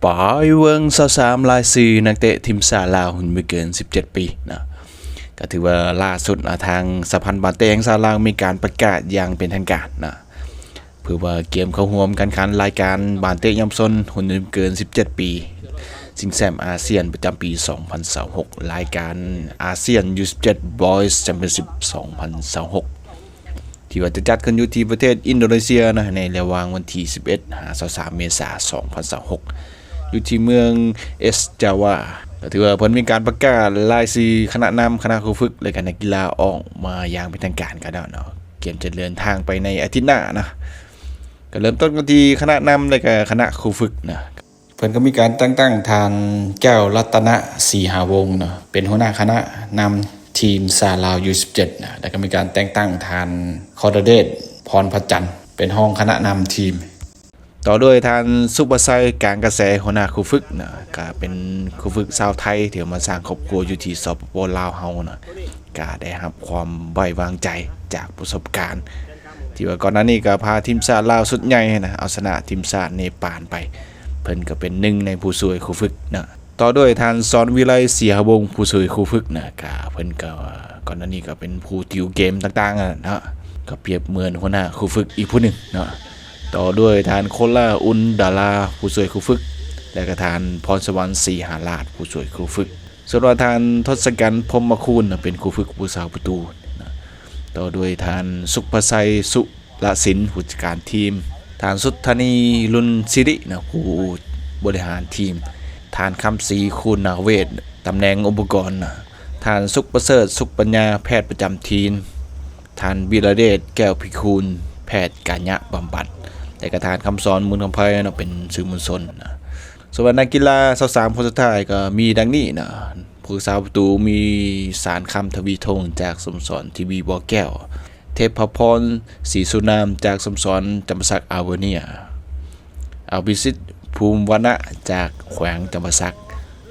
ໄປເບິ່ງຊາວສາມລາຍຊື່ນັກເຕະທີມຊາດລາວ ຮຸ່ນບໍ່ເກີນສິບເຈັດປີເນາະ. ກໍຖືວ່າລ່າສຸດນະ ທາງສະຫະພັນບານເຕະແຫ່ງຊາດລາວມີການປະກາດຢ່າງເປັນທາງການນະ ເພື່ອວ່າກຽມເຂົ້າຮ່ວມການແຂ່ງຂັນລາຍການບານເຕະເຍົາວະຊົນຮຸ່ນບໍ່ເກີນສິບເຈັດປີ ຊິງແຊ້ມອາຊຽນປະຈຳປີສອງພັນຊາວຫົກ ລາຍການອາຊຽນ ຢູສິບເຈັດ Boys Championship ສອງພັນຊາວຫົກ ທີ່ວ່າຈະຈັດຂຶ້ນຢູ່ທີ່ປະເທດອິນໂດເນເຊຍນະ ໃນລະຫວ່າງວັນທີສິບເອັດຫາຊາວສາມເມສາ ສອງພັນຊາວຫົກ ຢູ່ທີ່ເມືອງເອສຈາວາ. ກໍຖືວ່າເພິ່ນມີການປະກາດລາຍຊື່ຄະນະນຳ, ຄະນະຄູຝຶກ ແລະ ກະນັກກິລາອອກມາຢ່າງເປັນທາງການກັນແລ້ວເນາະ, ກຽມຈະເດີນທາງໄປໃນອາທິດໜ້ານະ. ກໍເລີ່ມຕົ້ນກັນທີ່ຄະນະນຳ ແລະ ກະຄະນະຄູຝຶກນະ. ເພິ່ນກໍມີການແຕ່ງຕັ້ງທ່ານ ແກ້ວລັດຕະນະ ສີຫາວົງເນາະ ເປັນຫົວໜ້າຄະນະນຳທີມຊາດລາວ ຢູສິບເຈັດນະ, ແລ້ວກໍມີການແຕ່ງຕັ້ງທ່ານ ຄອລະເດດ ພອນພະຈັນ ເປັນຮອງຄະນະນຳທີມ, ຕໍ່ດ້ວຍທ່ານ ສຸພະໄຊ ກາງກະແສ ຫົວໜ້າຄູຝຶກນະ, ກໍເປັນຄູຝຶກຊາວໄທທີ່ມາສ້າງຄອບຄົວຢູ່ທີ່ ສປປ ລາວ ເຮົານະ, ກໍໄດ້ຮັບຄວາມໄວ້ວາງໃຈຈາກປະສົບການ ທີ່ວ່າກ່ອນໜ້ານີ້ກໍພາທີມຊາດລາວຊຸດໃຫຍ່ນະ ເອົາຊະນະທີມຊາດເນປານໄປ, ເພິ່ນກໍເປັນໜຶ່ງໃນຜູ້ຊ່ວຍຄູຝຶກນະ. ຕໍ່ດ້ວຍທ່ານ ສອນວິໄລ ສີຫະວົງ ຜູ້ຊ່ວຍຄູຝຶກນະ, ກໍເພິ່ນກໍກ່ອນໜ້ານີ້ກໍເປັນຜູ້ຕິວເກມຕ່າງໆນະ, ກໍປຽບເໝືອນຫົວໜ້າຄູຝຶກອີກຜູ້ໜຶ່ງເນາະ. ຕໍ່ດ້ວຍທ່ານ ໂຄລາ ອຸ່ນດາລາ ຜູ້ຊ່ວຍຄູຝຶກ ແລະ ກໍທ່ານ ພອນສະຫວັນ ສີຫາລາດ ຜູ້ຊ່ວຍຄູຝຶກ. ສ່ວນວ່າທ່ານ ທົດສະກັນ ພົມມະຄູນ ເປັນຄູຝຶກຜູ້ສາປະຕູນະ, ຕໍ່ດ້ວຍທ່ານ ສຸພະໄຊ ສຸລະສິນ ຜູ້ຈັດການທີມ, ທ່ານ ສຸດທານີ ລຸນສິລິນະ ຜູ້ບໍລິຫານທີມ, ທ່ານ ຄຳສີ ຄູນນາເວດ ຕຳແໜ່ງອຸປະກອນນະ, ທ່ານ ສຸກປະເສີດ ສຸກປັນຍາ ແພດປະຈຳທີມ, ທ່ານ ວິລະເດດ ແກ້ວພິຄູນ ແພດກາຍະບຳບັດ ແລະ ກະທ່ານ ຄຳສອນ ມູນຄຳໄພເນາະ ເປັນສື່ມວນຊົນນະ. ສ່ວນນັກກິລາຊາວສາມຄົນສຸດທ້າຍກໍມີດັ່ງນີ້ນະ, ຜູ້ສາປະຕູມີ ສານຄຳ ທະວີທົງ ຈາກສະໂມສອນທີວີບໍ່ແກ້ວ, ເທບພະພອນ ສີສຸນາມ ຈາກສະໂມສອນຈຳປາສັກອາເວີເນຍ, ອາວິສິດ ພູມວັນນະ ຈາກແຂວງຈຳປາສັກ.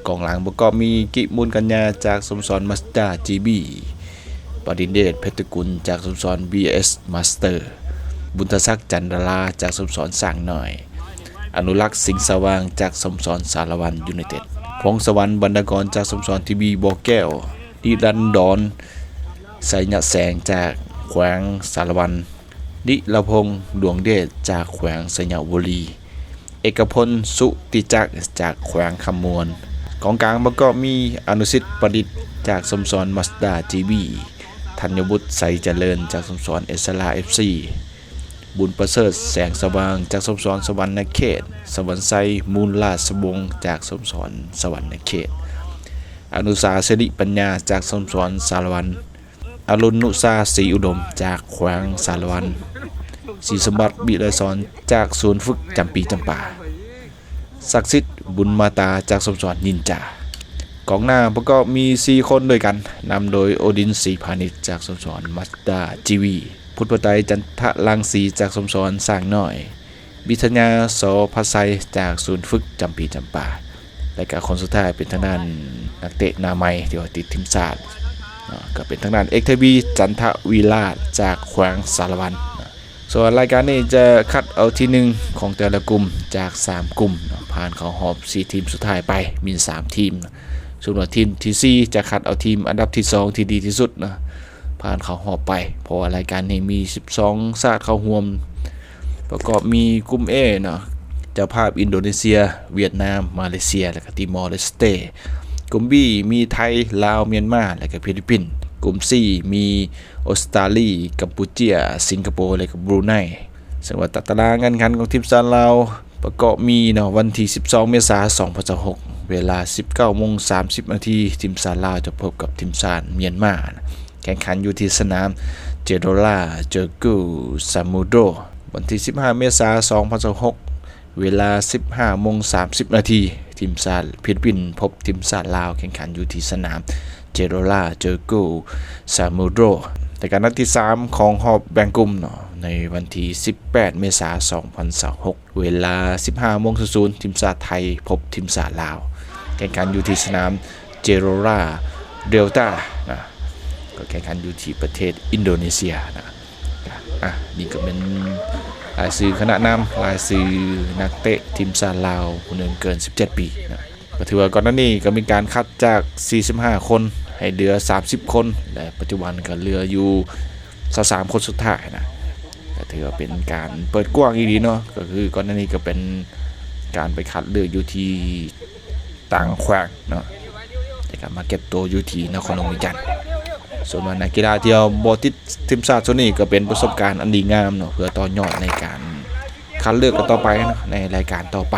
ກອງຫຼັງປະກອບມີ ກິມູນ ກັນຍາ ຈາກສະໂມສອນມາສເຕີຈີບີ, ປະດິນເດດ ເພັດຕະກຸນ ຈາກສະໂມສອນບີເອສມາສເຕີ, ບຸນທະສັກ ຈັນດາລາ ຈາກສະໂມສອນຊ້າງນ້ອຍ, ອະນຸລັກ ສິງສະຫວ່າງ ຈາກສະໂມສອນສາລະວັນຢູໄນເຕັດ, ພົງສະຫວັນ ບັນດາກອນ ຈາກສະໂມສອນທີວີບໍ່ແກ້ວ, ນິລັນດອນ ໄຊຍະແສງ ຈາກແຂວງສາລະວັນ, ນິລະພົງ ດວງເດດ ຈາກແຂວງໄຊຍະບູລີ, ເອກະພົນ ສຸຕິຈັກ ຈາກແຂວງຄຳມ່ວນ. ກອງກາງປະກອບມີ ອະນຸສິດ ປະດິດ ຈາກສະໂມສອນມາສເຕີຈີບີ, ທັນຍະວຸດ ໄຊຈະເລີນ ຈາກສະໂມສອນເອສລາເອັຟຊີ, ບຸນປະເສີດ ແສງສະຫວ່າງ ຈາກສະໂມສອນສະຫວັນນະເຂດ, ສະຫວັນໄຊ ມູນລາຊະວົງ ຈາກສະໂມສອນສະຫວັນນະເຂດ, ອະນຸສາ ສິລິປັນຍາ ຈາກສະໂມສອນສາລະວັນ, ອະລຸນນຸຊາ ສີອຸດົມ ຈາກແຂວງສາລະວັນ, ສີສົມບັດ ວິໄລສອນ ຈາກສູນຝຶກຈຳປີຈຳປາ, ສັກສິດ ບຸນມາຕາ ຈາກສະໂມສອນນິນຈາ. ກອງໜ້າປະກອບມີສີ່ຄົນດ້ວຍກັນ, ນຳໂດຍ ໂອດິນ ສີພານິດ ຈາກສະໂມສອນມາສເຕີຈີບີ, ພຸດພະໄຕ ຈັນທະລັງສີ ຈາກສະໂມສອນຊ້າງນ້ອຍ, ວິທະຍາ ສໍພະໄຊ ຈາກສູນຝຶກຈຳປີຈຳປາ ແລະ ກະຄົນສຸດທ້າຍເປັນທາງດ້ານນັກເຕະໜ້າໃໝ່ທີ່ວ່າຕິດທີມຊາດເນາະ, ກະເປັນທາງດ້ານ ເອກທະວີ ຈັນທະວິລາດ ຈາກແຂວງສາລະວັນເນາະ. ສ່ວນລາຍການນີ້ຈະຄັດເອົາທີໜຶ່ງຂອງແຕ່ລະກຸ່ມຈາກສາມກຸ່ມເນາະ, ຜ່ານເຂົ້າຮອບສີ່ທີມສຸດທ້າຍໄປ ມີສາມທີມ. ສ່ວນວ່າທີມທີສີ່ຈະຄັດເອົາທີມອັນດັບທີສອງທີ່ດີທີ່ສຸດເນາະ ຜ່ານເຂົ້າຮອບໄປ, ເພາະວ່າລາຍການນີ້ມີສິບສອງຊາດເຂົ້າຮ່ວມ, ປະກອບມີກຸ່ມ A ເນາະ, ເຈົ້າພາບອິນໂດເນເຊຍ, ຫວຽດນາມ, ມາເລເຊຍ ແລະ ກະຕີມໍເລສເຕ. ກຸ່ມ B ມີໄທ, ລາວ, ມຽນມາ ແລະ ກະຟີລິບປິນ. ກຸ່ມ C ມີອົດສະຕາລີ, ກຳປູເຈຍ, ສິງກະໂປ ແລະ ກະບຣູໄນ. ເຊິ່ງວ່າຕາຕະລາງການແຂ່ງຂັນຂອງທີມຊາດລາວ ປະກອບມີເນາະ, ວັນທີສິບສອງເມສາ ສອງພັນຊາວຫົກ ເວລາສິບເກົ້າໂມງສາມສິບນາທີ ທີມຊາດລາວຈະພົບກັບທີມຊາດມຽນມາ, ແຂ່ງຂັນຢູ່ທີ່ສະໜາມ ເຈໂຣລາ ເຈີກູ ຊາມູໂດ. ວັນທີສິບຫ້າເມສາ ສອງພັນຊາວຫົກ ເວລາສິບຫ້າໂມງສາມສິບນາທີ ທີມຊາດຟີລິບປິນພົບທີມຊາດລາວ ແຂ່ງຂັນຢູ່ທີ່ສະໜາມ ເຈໂຣລາ ເຈີກູ ຊາມູໂດ. ແລະກະນັດທີສາມຂອງຮອບແບ່ງກຸ່ມເນາະ, ໃນວັນທີສິບແປດເມສາ ສອງພັນຊາວຫົກ ເວລາສິບຫ້າໂມງສູນສູນ ທີມຊາດໄທພົບທີມຊາດລາວ ແຂ່ງຂັນຢູ່ທີ່ສະໜາມ ເຈໂຣລາ ເດລຕາ ນະ, ກໍແຂ່ງຂັນຢູ່ທີ່ປະເທດອິນໂດເນເຊຍນະ. ອ່ະ ນີ້ກໍເປັນ ລາຍຊື່ຄະນະນຳ, ລາຍຊື່ນັກເຕະທີມຊາດລາວຜູ້ໜຶ່ງເກີນສິບເຈັດປີເນາະ. ກໍຖືວ່າກ່ອນໜ້ານີ້ກໍມີການຄັດຈາກສີ່ສິບຫ້າຄົນໃຫ້ເຫຼືອສາມສິບຄົນ ແລະ ປັດຈຸບັນກໍເຫຼືອຢູ່ຊາວສາມຄົນສຸດທ້າຍນະ. ກໍຖືວ່າເປັນການເປີດກວ້າງອີ່ຫຼີເນາະ, ກໍຄືກ່ອນໜ້ານີ້ກໍເປັນການໄປຄັດເລືອກຢູ່ທີ່ຕ່າງແຂວງເນາະ, ແຕ່ກໍມາເກັບໂຕຢູ່ທີ່ນະຄອນຫຼວງວຽງຈັນ. ສ່ວນວ່ານັກກິລາທີ່ເຮົາບໍ່ຕິດທີມຊາດໂຊນນີ້ ກໍເປັນປະສົບການອັນດີງາມເນາະ ເພື່ອຕໍ່ຍອດໃນການຄັດເລືອກກັນຕໍ່ໄປເນາະ ໃນລາຍການຕໍ່ໄປ.